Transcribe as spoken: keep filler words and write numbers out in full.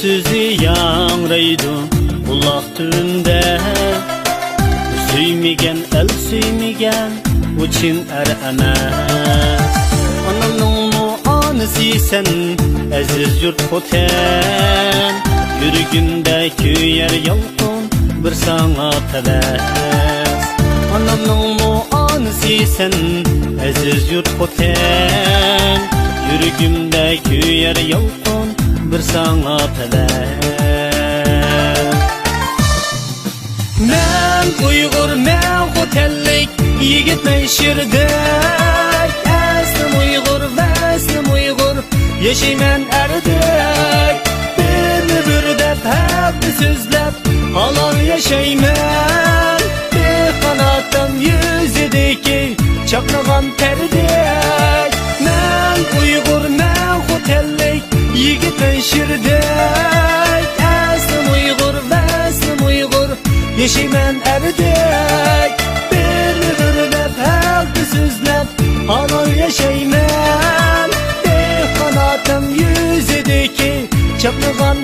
سۆزى ياڭرايدۇ قۇلاق تۈۋىمدە. سۆيمىگەن ئەل سۆيمىگەن، ئۇ چىن ئەر ئەمەس. ئانامنىڭمۇ ئانىسى سەن، ئەزىز يۇرت خوتەن. يۈرىكىمدە كۆيەر يالقۇن، بىر ساڭا پەۋەس. ئانامنىڭمۇ ئانىسى سەن، ئەزىز يۇرت خوتەن. يۈرىكىمدە كۆيەر يالقۇن، بىر ساڭا پەۋەس. مەن ئۇيغۇر، مەن خوتەنلىك، يىگىتمەن شىردەك. ئەسلىم ئۇيغۇر، ۋەسلىم ئۇيغۇر، ياشايمەن ئەردەك. بىرنى بىر دەپ، ھەقنى سۆزلەپ، ھالال ياشايمەن. دېھقان ئاتام يۈزىدىكى چاقنىغان تەردەك. مەن ئۇيغۇر، مەن خوتەنلىك، يىگىتمەن شىردەك. ئەسلىم ئۇيغۇر، ۋەسلىم ئۇيغۇر، ياشايمەن ئەردەك. بىرنى بىر دەپ، ھەقنى سۆزلەپ، ھالال ياشايمەن. دېھقان ئاتام يۈزىدىكى چاقنىغان